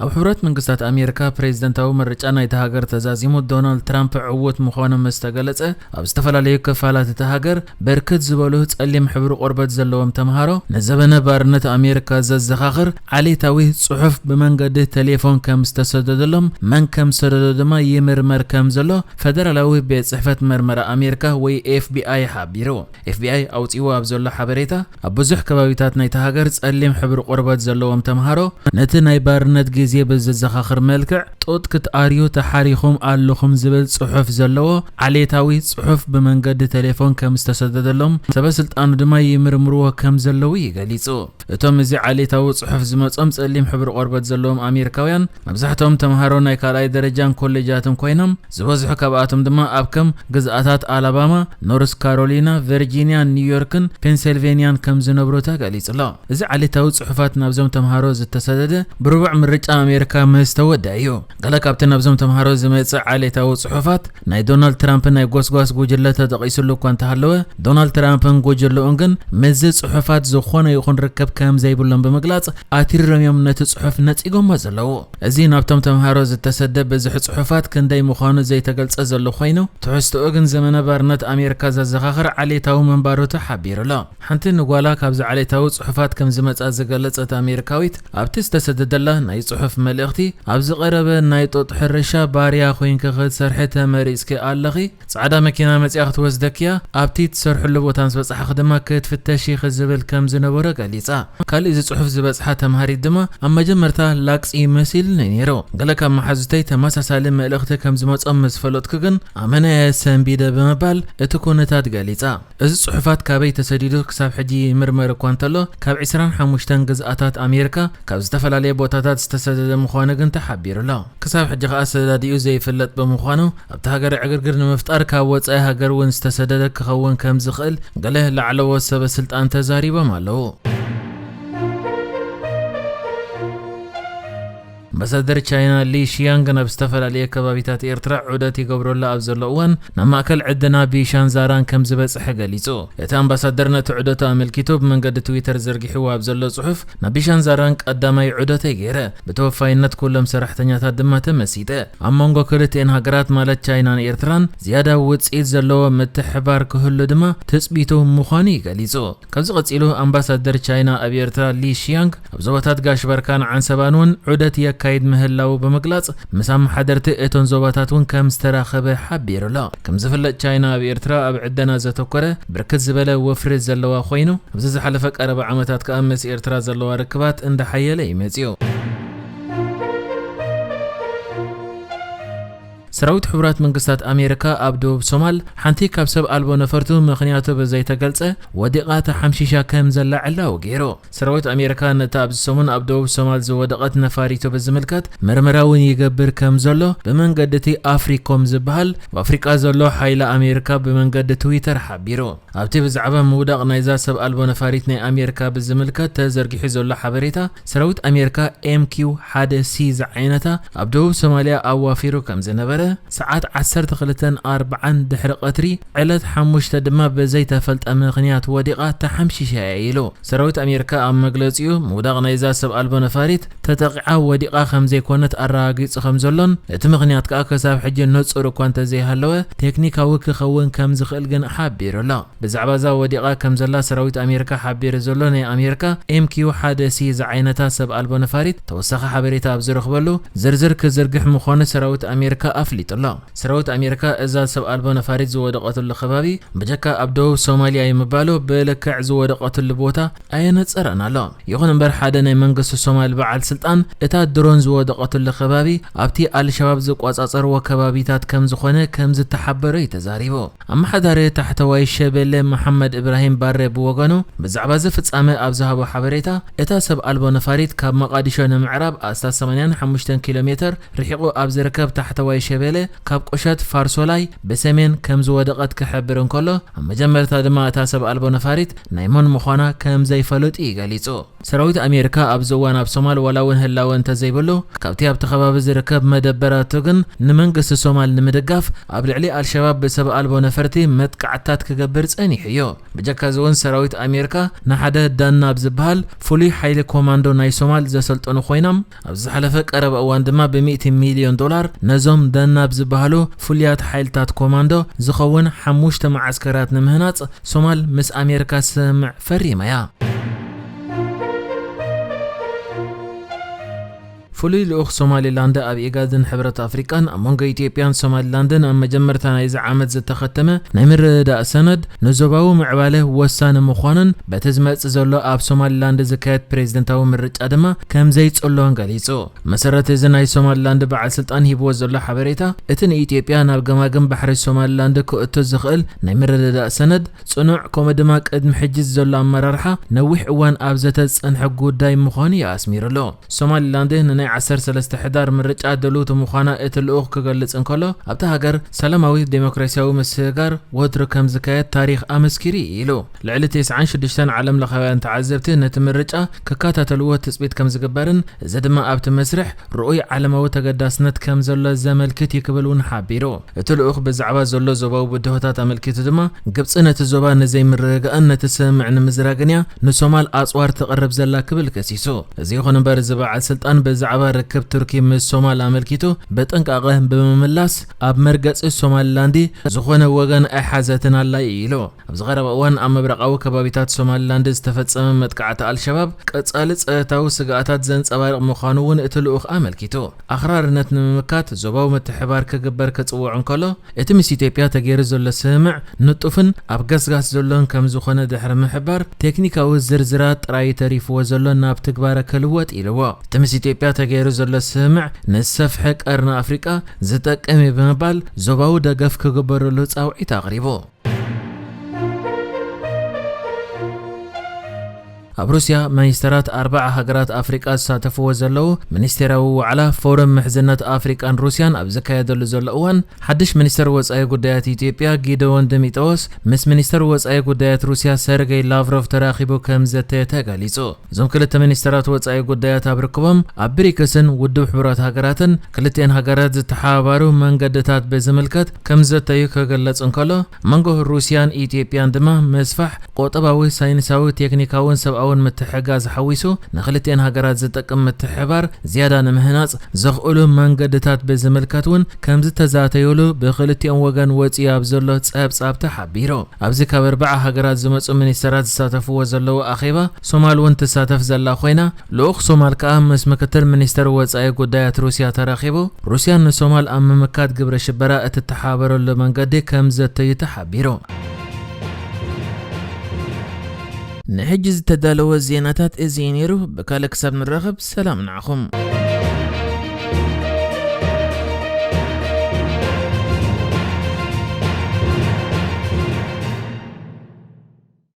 ኣብ ሕቡራት መንግስታት ኣሜሪካ ፕሬዝደንታዊ ምርጫ ናይታ ሃገር ተዛዚሙ ዶናልድ ትራምፕ ዕዉት ምዃኑ ምስ ተገለጸ፣ ኣብ ዝተፈላለዩ ክፋላት እታ ሃገር ብርክት ዝበሉ ጸሊም ሕብሪ ቆርበት ዘለዎም ተምሃሮ ንዘበነ ባርነት ኣሜሪካ ዘዘኻኽር ዓሌታዊ ጽሑፍ ብመንገዲ ቴሌፎን ከም ዝተሰደደሎም፣ መን ከም ዝሰደዶ ድማ ይምርመር ከም ዘሎ ፈደራላዊ ቤት ጽሕፈት መርመራ ኣሜሪካ ወይ ኤፍ ቢ ኣይ ሓቢሩ። ኤፍ ቢ ኣይ ኣውጺዎ ኣብ ዘሎ ሓበሬታ፣ ኣብ ብዙሕ ከባቢታት ናይታ ሃገር ጸሊም ሕብሪ ቆርበት ዘለዎም ተምሃሮ ነቲ ናይ ባርነት ግዜ ብዘዘኻኽር መልክዕ ጡጥ ክትኣርዩ ተሓሪኹም ኣለኹም ዝብል ጽሑፍ ዘለዎ ዓሌታዊ ጽሑፍ ብመንገዲ ቴሌፎን ከም ዝተሰደደሎም፣ ሰበ ስልጣኑ ድማ ይምርምርዎ ከም ዘለዉ እዩ ገሊጹ። እቶም እዚ ዓሌታዊ ጽሑፍ ዝመጾም ጸሊም ሕብሪ ቆርበት ዘለዎም ኣሜሪካውያን፣ መብዛሕትኦም ተምሃሮ ናይ ካልኣይ ደረጃን ኮሌጃትን ኮይኖም፣ ዝበዝሑ ካብኣቶም ድማ ኣብ ከም ግዝኣታት ኣላባማ፣ ኖርስ ካሮሊና፣ ቨርጂንያን ኒውዮርክን ፔንሰልቬንያን ከም ዝነብሩ ተገሊጹ ኣሎ። እዚ ዓሌታዊ ጽሑፋት ናብዞም ተምሃሮ ዝተሰደደ፣ ብርቡዕ ምርጫ ኣሜሪካ ምስ ተወድአ እዩ። ገለ ካብቲ ናብዞም ተምሃሮ ዝመጽእ ዓሌታዊ ጽሑፋት ናይ ዶናልድ ትራምፕ ናይ ጎስጓስ ጉጅለ ተጠቒሱሉ እኳ እንተሃለወ፣ ዶናልድ ትራምፕን ጉጅለኡን ግን ምስዚ ጽሑፋት ዝኾነ ይኹን ርክብ ከም ዘይብሎም ብምግላጽ፣ ኣትሪሮም እዮም ነቲ ጽሑፍ ነጺጎሞ ዘለዉ። እዚ ናብቶም ተምሃሮ ዝተሰደ ብዙሕ ጽሑፋት ክንደይ ምዃኑ ዘይተገልጸ ዘሎ ኮይኑ፣ ትሕዝቶኡ ግን ዘመነ ባርነት ኣሜሪካ ዘዘኻኽር ዓሌታዊ ምንባሩ ተሓቢሩ ኣሎ። ሓንቲ ንጓላ ካብዚ ዓሌታዊ ጽሑፋት ከም ዝመጻ ዝገለጸት ኣሜሪካዊት፣ ኣብቲ ዝተሰደደላ ናይ ጽሑፍ መልእኽቲ፣ ኣብ ዝቐረበ ናይ ጡጥ ሕርሻ ባርያ ኮይንኪ ክትሰርሒ ተመሪጽኪ ኣለኺ። ጻዕዳ መኪና መጺኣ ክትወስደኪ እያ። ኣብቲ ትሰርሕሉ ቦታ ምስ በጻሕኺ ድማ ክትፍተሺ ኢኺ ዝብል ከም ዝነበሮ ገሊጻ። ካልእ እዚ ጽሑፍ ዝበጽሓ ተምሃሪት ድማ፣ ኣብ መጀመርታ ላግጺ መሲሉኒ ነይሩ። ገለ ካብ መሓዙተይ ተመሳሳሊ መልእኽቲ ከም ዝመጾም ምስ ፈለጥኩ ግን ኣመና'የ ሰንቢደ ብምባል እቲ ኩነታት ገሊጻ። እዚ ጽሑፋት ካበይ ተሰዲዱ ክሳብ ሕጂ ይምርመር እኳ እንተሎ፣ ካብ ዕስራን ሓሙሽተን ግዝኣታት ኣሜሪካ ካብ ዝተፈላለየ ቦታታት ዝተሰደደ ምዃኑ ግን ተሓቢሩ ኣሎ። ክሳብ ሕጂ ከኣ ኣሰዳዲኡ ዘይፍለጥ ብምዃኑ፣ ኣብቲ ሃገር ዕግርግር ንምፍጣር ካብ ወጻኢ ሃገር እውን ዝተሰደደ ክኸውን ከም ዝኽእል ገለ ላዕለዎት ሰበ ስልጣን ተዛሪቦም ኣለዉ። ኣምባሳደር ቻይና ሊ ሺያንግ ናብ ዝተፈላለየ ከባቢታት ኤርትራ ዑደት ይገብረሉ ኣብ ዘሎ እዋን፣ ናብ ማእከል ዕደና ቢሻን ዛራን ከም ዝበጽሐ ገሊጹ። እቲ ኣምባሳደር ነቲ ዑደቱ ኣመልኪቱ ብመንገዲ ትዊተር ዘርጊሕዎ ኣብ ዘሎ ጽሑፍ፣ ናብ ቢሻን ዛራን ቀዳማይ ዑደተይ ገይረ፣ ብተወፋይነት ኩሎም ሰራሕተኛታት ድማ ተመሲጠ። ኣብ መንጎ ክልቲኤን ሃገራት ማለት ቻይናን ኤርትራን ዝያዳ ውጽኢት ዘለዎ ምትሕባር ክህሉ ድማ ትጽቢቱ ምዃኑ እዩ ገሊጹ። ካብዚ ቀጺሉ ኣምባሳደር ቻይና ኣብ ኤርትራ ሊ ሺያንግ ኣብ ዞባታት ጋሽ ባርካን ዓንሰባን እውን ዑደት የካይድ ምህላዉ ብምግላጽ፣ ምስ ኣመሓደርቲ እቶን ዞባታት እውን ከም ዝተራኸበ ሓቢሩ ኣሎ። ከም ዝፍለጥ ቻይና ኣብ ኤርትራ ኣብ ዕደና ዘተኮረ ብርክት ዝበለ ወፍሪ ዘለዋ ኮይኑ፣ ኣብዚ ዝሓለፈ ቀረባ ዓመታት ከኣ ምስ ኤርትራ ዘለዋ ርክባት እንዳሓየለ እዩ መጺኡ። ሰራዊት ሕቡራት መንግስታት ኣሜሪካ ኣብ ደቡብ ሶማል ሓንቲ ካብ ሰብ ኣልቦ ነፈርቱ ምኽንያቱ ብዘይተገልጸ ወዲቓ ተሓምሺሻ ከም ዘላ ዕላዊ ገይሩ። ሰራዊት ኣሜሪካ ነታ ኣብዚ ሰሙን ኣብ ደቡብ ሶማል ዝወደቐት ነፋሪቱ ብዝምልከት ምርመራ እውን ይገብር ከም ዘሎ ብመንገዲ እቲ ኣፍሪኮም ዝበሃል ኣብ ኣፍሪቃ ዘሎ ሓይሊ ኣሜሪካ ብመንገዲ ትዊተር ሓቢሩ። ኣብቲ ብዛዕባ ምውዳቕ ናይዛ ሰብ ኣልቦ ነፋሪት ናይ ኣሜሪካ ብዝምልከት ተዘርጊሑ ዘሎ ሓበሬታ፣ ሰራዊት ኣሜሪካ ኤም ኪው ሓደ ሲ ዝዓይነታ ኣብ ደቡብ ሶማልያ ኣዋፊሩ ከም ዝነበረ፣ ሰዓት ዓሰርተ ክልተን ኣርብዓን ድሕሪ ቀትሪ ዕለት ሓሙሽተ ድማ ብዘይተፈልጠ ምኽንያት ወዲቓ ተሓምሺሻ እያ ኢሉ። ሰራዊት ኣሜሪካ ኣብ መግለጺኡ፣ ምውዳቕ ናይዛ ሰብ ኣልቦ ነፋሪት ተጠቒዓ ወዲቓ ከም ዘይኮነት ኣረጋጊጹ ከም ዘሎን፣ እቲ ምኽንያት ከኣ ክሳብ ሕጂ ንጹር እኳ እንተዘይሃለወ፣ ቴክኒካዊ ክኸውን ከም ዝኽእል ግን ሓቢሩ ኣሎ። ብዛዕባ እዛ ወዲቓ ከም ዘላ ሰራዊት ኣሜሪካ ሓቢሩ ዘሎ ናይ ኣሜሪካ ኤም ኪው ሓደ ሲ ዝዓይነታ ሰብ ኣልቦ ነፋሪት፣ ተወሳኺ ሓበሬታ ኣብ ዝረኽበሉ ዝርዝር ክዝርግሕ ምዃኑ ሰራዊት ኣሜሪካ ኣፍሊጡ ኣሎ። ሰራዊት ኣሜሪካ እዛ ሰብ ኣልቦ ነፋሪት ዝወደቐትሉ ከባቢ ብጀካ ኣብ ደቡብ ሶማልያ እዩ ምባሉ፣ ብልክዕ ዝወደቐትሉ ቦታ ኣየነጸረን ኣሎ። ይኹን እምበር፣ ሓደ ናይ መንግስቲ ሶማል በዓል ስልጣን እታ ድሮን ዝወደቐትሉ ከባቢ ኣብቲ ኣልሸባብ ዝቆጻጸርዎ ከባቢታት ከም ዝኾነ ከም ዝተሓበረ እዩ ተዛሪቡ። ኣመሓዳሪ ታሕተዋይ ሸበሌ መሓመድ እብራሂም ባሬ ብወገኑ፣ ብዛዕባ እዚ ፍጻመ ኣብ ዝሃቦ ሓበሬታ፣ እታ ሰብ ኣልቦ ነፋሪት ካብ መቓዲሾ ንምዕራብ ኣስታት ሰማንያን ሓሙሽተን ኪሎ ሜተር ርሒቑ ኣብ ዝርከብ ታሕተዋይ ሸበሌ ገለ ካብ ቁሸት ፋርሶላይ ብሰሜን ከም ዝወደቐት ክሕብር እንከሎ፣ ኣብ መጀመርታ ድማ እታ ሰብ ኣልቦ ነፋሪት ናይ መን ምዃና ከም ዘይፈለጡ እዩ ገሊጹ። ሰራዊት ኣሜሪካ ኣብዚ እዋን ኣብ ሶማል ዋላ እውን ህላወ እንተዘይብሉ፣ ካብቲ ኣብቲ ከባቢ ዝርከብ መደበራቱ ግን ንመንግስቲ ሶማል ንምድጋፍ ኣብ ልዕሊ ኣልሸባብ ብሰብ ኣልቦ ነፈርቲ መጥቃዕትታት ክገብር ጸኒሑ እዩ። ብጀካ እዚ እውን ሰራዊት ኣሜሪካ ንሓደ ዳና ኣብ ዝበሃል ፍሉይ ሓይሊ ኮማንዶ ናይ ሶማል ዘሰልጠኑ ኮይኖም፣ ኣብ ዝሓለፈ ቀረባ እዋን ድማ ብሚእቲ ሚልዮን ዶላር ነዞም ዳና ኣብ ዝበሃሉ ፍሉያት ሓይልታት ኮማንዶ ዝኸውን ሓሙሽተ መዓስከራት ንምህናጽ ሶማል ምስ ኣሜሪካ ስምምዕ ፈሪማ እያ። ፍሉይ ልኡኽ ሶማሊላንድ ኣብ ኢጋድን ሕብረት ኣፍሪቃን ኣብ መንጎ ኢትዮጵያን ሶማሊላንድን ኣብ መጀመርታ ናይዚ ዓመት ዝተኸተመ ናይ ምርድዳእ ሰነድ ንዞባዊ ምዕባለ ወሳኒ ምዃኑን በቲ ዝመጽእ ዘሎ ኣብ ሶማሊላንድ ዝካየድ ፕሬዝደንታዊ ምርጫ ድማ ከም ዘይጽሎን ገሊጹ። መሰረት እዚ ናይ ሶማሊላንድ በዓል ስልጣን ሂብዎ ዘሎ ሓበሬታ፣ እቲ ንኢትዮጵያ ናብ ገማግም ባሕሪ ሶማሊላንድ ክእቱ ዝኽእል ናይ ምርድዳእ ሰነድ ጽኑዕ፣ ከምኡ ድማ ቅድሚ ሕጂ ዘሎ ኣመራርሓ ነዊሕ እዋን ኣብ ዘተ ዝጸንሐ ጉዳይ ምዃኑ እዩ ኣስሚሩሉ። ሶማሊላንድ ንናይ ዓሰርተ ሰለስተ ሕዳር ምርጫ ድልውቲ ምዃና እቲ ልኡኽ ክገልጽ እንከሎ፣ ኣብታ ሃገር ሰላማዊ ዴሞክራሲያዊ ምስግጋር ወትሩ ከም ዝካየድ ታሪኽ ኣመስኪሩ እዩ ኢሉ። ልዕሊ ተስዓን ሽዱሽተን ዓለም ለኻውያን ተዓዘብቲ ነቲ ምርጫ ክከታተልዎ ትጽቢት ከም ዝግበርን፣ እዚ ድማ ኣብቲ መስርሕ ርኡይ ዓለማዊ ተገዳስነት ከም ዘሎ ዘመልክት እዩ ክብል እውን ሓቢሩ። እቲ ልኡኽ ብዛዕባ ዘሎ ዞባዊ ብድሆታት ኣመልኪቱ ድማ፣ ግብጺ ነቲ ዞባ ንዘይምርግጋእን ነቲ ስምምዕ ንምዝራግን እያ ንሶማል ኣጽዋር ተቕርብ ዘላ ክብል ከሲሱ። እዚ ይኹን እምበር፣ እዚ በዓል ስልጣን ብዛዕባ ርክብ ቱርኪ ምስ ሶማል ኣመልኪቱ ብጥንቃቐ ብምምላስ፣ ኣብ መርገጺ ሶማሊላንድ ዝኾነ ወገን ኣይሓዘትን ኣላ እዩ ኢሉ። ኣብዚ ቀረባ እዋን ኣብ ምብራቓዊ ከባቢታት ሶማሊላንድ ዝተፈጸመ መጥቃዕቲ ኣልሸባብ ቀጻሊ ጸጥታዊ ስግኣታት ዘንጸባርቕ ምዃኑ እውን እቲ ልኡኽ ኣመልኪቱ። ኣኽራርነት ንምምካት ዞባዊ ምትሕባር ክግበር ክጽውዕ እንከሎ፣ እቲ ምስ ኢትዮጵያ ተገይሩ ዘሎ ስምምዕ ንጡፍን ኣብ ገስጋስ ዘሎን ከም ዝኾነ ድሕሪ ምሕባር፣ ቴክኒካዊ ዝርዝራት ጥራይ ተሪፍዎ ዘሎ ናብ ትግባረ ክልወጥ ኢልዎ። እቲ ምስ ኢትዮጵያ ተገይሩ ዘሎ ስምምዕ ንሰፍሒ ቀርኒ ኣፍሪቃ ዝጠቅም እዩ ብምባል ዞባዊ ደገፍ ክግበረሉ ጻውዒት ኣቕሪቡ። ኣብ ሩስያ፣ ሚኒስተራት ኣርባዓ ሃገራት ኣፍሪቃ ዝሳተፍዎ ዘለዉ ሚኒስቴራዊ ዋዕላ ፎረም ምሕዝነት ኣፍሪቃን ሩስያን ኣብ ዝካየደሉ ዘሎ እዋን፣ ሓድሽ ሚኒስተር ወጻኢ ጉዳያት ኢትዮጵያ ጊደዎን ዲሚጥሮስ ምስ ሚኒስተር ወጻኢ ጉዳያት ሩስያ ሰርጌይ ላቭሮቭ ተራኺቡ ከም ዘተየ ተገሊጹ። እዞም ክልተ ሚኒስተራት ወጻኢ ጉዳያት ኣብ ርክቦም ኣብ ብሪክስን ውድብ ሕቡራት ሃገራትን ክልቲኤን ሃገራት ዝተሓባበሩ መንገድታት ብዝምልከት ከም ዘተዩ ክግለጽ እንከሎ፣ መንጎ ሩስያን ኢትዮጵያን ድማ ምስፋሕ ቁጠባዊ፣ ሳይንሳዊ፣ ቴክኒካውን ሰብኣውን ምትሕጋዝ ሓዊሱ ንክልቲኤን ሃገራት ዝጠቅም ምትሕባር ዝያዳ ንምህናጽ ዘኽእሉ መንገድታት ብዝምልከት እውን ከም ዝተዛተዩሉ ብክልቲኦም ወገን ወጺኡ ኣብ ዘሎ ጸብጻብ ተሓቢሩ። ኣብዚ ካብ ኣርባዓ ሃገራት ዝመጹ ሚኒስተራት ዝሳተፍዎ ዘለዉ ኣኼባ ሶማል እውን ትሳተፍ ዘላ ኮይና፣ ልኡኽ ሶማል ከኣ ምስ ምክትል ሚኒስተር ወጻኢ ጉዳያት ሩስያ ተራኺቡ፣ ሩስያ ንሶማል ኣብ ምምካት ግብረ ሽበራ እትተሓባበረሉ መንገዲ ከም ዘተዩ ተሓቢሩ። ንሕጂ ዝተዳለወ ዜናታት እዚ እዩ ነይሩ። ብካልእ ክሳብ ንራኸብ ሰላም ንዓኹም።